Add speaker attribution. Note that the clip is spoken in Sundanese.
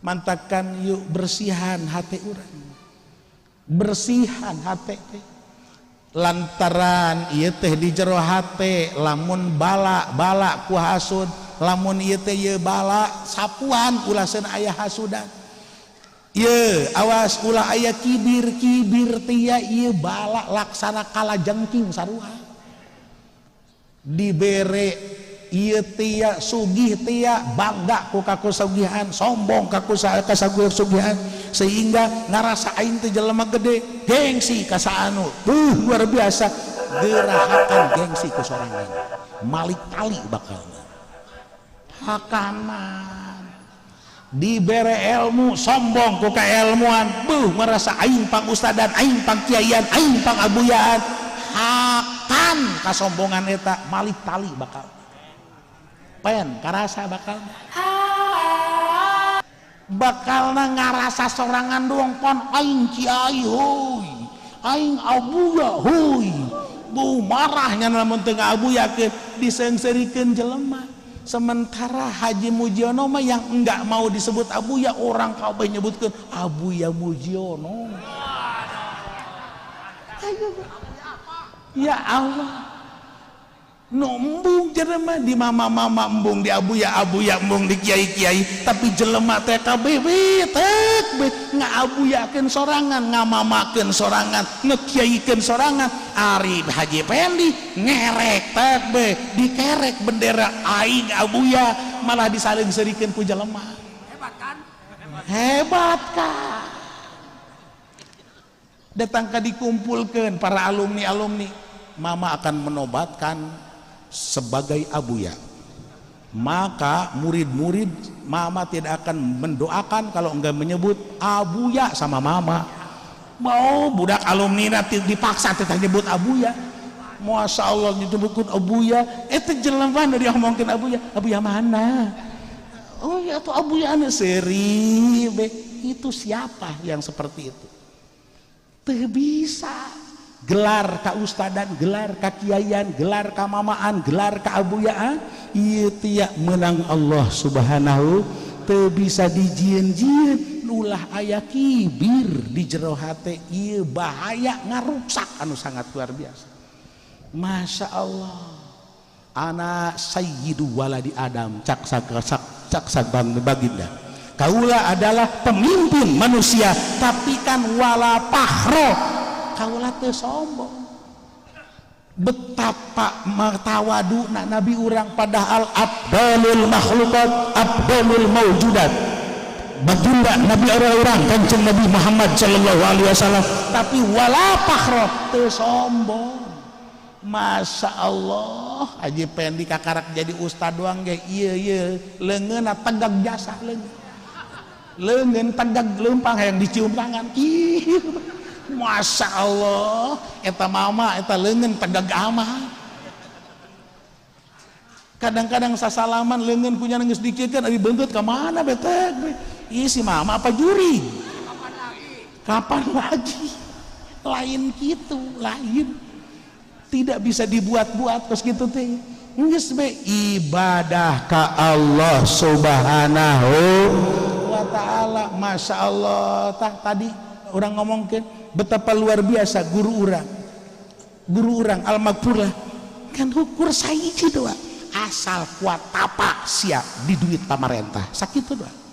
Speaker 1: Mantakan yuk bersihan hati urang, bersihan hati teh, lantaran ieu teh di jero hate lamun bala bala ku hasud, lamun ieu teh ieu bala sapuan, ulah seun aya hasudan. Ye, awas ulah aya kibir. Kibir tia ieu bala laksana kalajengking sarua. Dibere ieu tia, sugih tia, bangga ku kakusugihan, sombong kakusugihan, sehingga ngarasa aing teh jelema gede, gengsi ka saanu tuh luar biasa. Gerahakan gengsi ku sorangan, malik tali bakal hakanan. Dibere ilmu, sombong ku keilmuan, buh, merasa aing pang ustadan, aing pang kiaian, aing pang abuyaan. Hakan kasombongan eta, malik tali bakal pen karasa bakal bakalna ngarasa sorangan doang. Pon aing kiai huy, aing abuya huy, bu marahnya lamun teu ngabuyakeun, diseungseurikeun jelema. Sementara Haji Mujiono mah yang enggak mau disebut Abuya, orang kabeh nyebutkeun Abuya Mujiono. Ayo. Ya Allah, nu embung jelema di mama-mama, embung di abuya abuya, embung di kiai-kiai, tapi jelema teh kabeh tek be ngaabuyakeun sorangan, ngamamakeun sorangan, ngekiaikeun sorangan. Ari Haji Pendi ngerek tek be dikerek bendera aing abuya, malah disareung-seurikeun ku jelema.
Speaker 2: Hebat kan?
Speaker 1: Hebat kan? Datang ke dikumpulkan para alumni-alumni, mama akan menobatkan sebagai abuya, maka murid-murid mama tidak akan mendoakan kalau enggak menyebut abuya sama mama. Mau budak alumni nanti dipaksa tidak nyebut abuya. Masya Allah, nyebutkan abuya itu jelema dari ngomongin abuya. Abuya mana? Oh ya, tuh abuya anu seri be. Itu siapa yang seperti itu? Teu bisa gelar kaustadan, gelar kakiaian, gelar kamamaan, gelar keabuyaan ieu tia menang Allah Subhanahu, teu bisa dijieun-jieun. Ulah aya kibir di jero hate, ieu bahaya, ngaruksak anu sangat luar biasa. Masya Allah, ana sayyidu waladi Adam, cak sak cak sak bang baginda, kaula adalah pemimpin manusia, tapi kan wala fakhro, kaula teu sombong. Betapa tawadu nabi urang, padahal afdalul makhlukat, afdalul maujudat, baginda nabi orang-orang Kanceng Nabi Muhammad sallallahu alaihi wasallam, tapi wala fakhro, teu sombong. Masya Allah, Haji Pendi kakarak jadi ustad doang ge iya iya leungeunna tegak jasa, leungeun leungeun tegak leumpang, hayang dicium tangan. Ih, Masya Allah, eta mama eta leungeun tegak amat. Kadang-kadang sasalaman leungeun punya geus dikiekeun, ari beuntut ka mana betek. Ih, si mama apa juri
Speaker 2: Kapan lagi?
Speaker 1: Kapan lagi? Lain gitu, lain, tidak bisa dibuat-buat terus gitu teh. Geus be ibadah ka Allah Subhanahu wa taala. Masya Allah, tah tadi orang ngomongkeun betapa luar biasa guru urang, guru urang al-maghfurlah kan ukur saiji doa, asal kuat tapak siap di duit pamarentah, sakitu doa.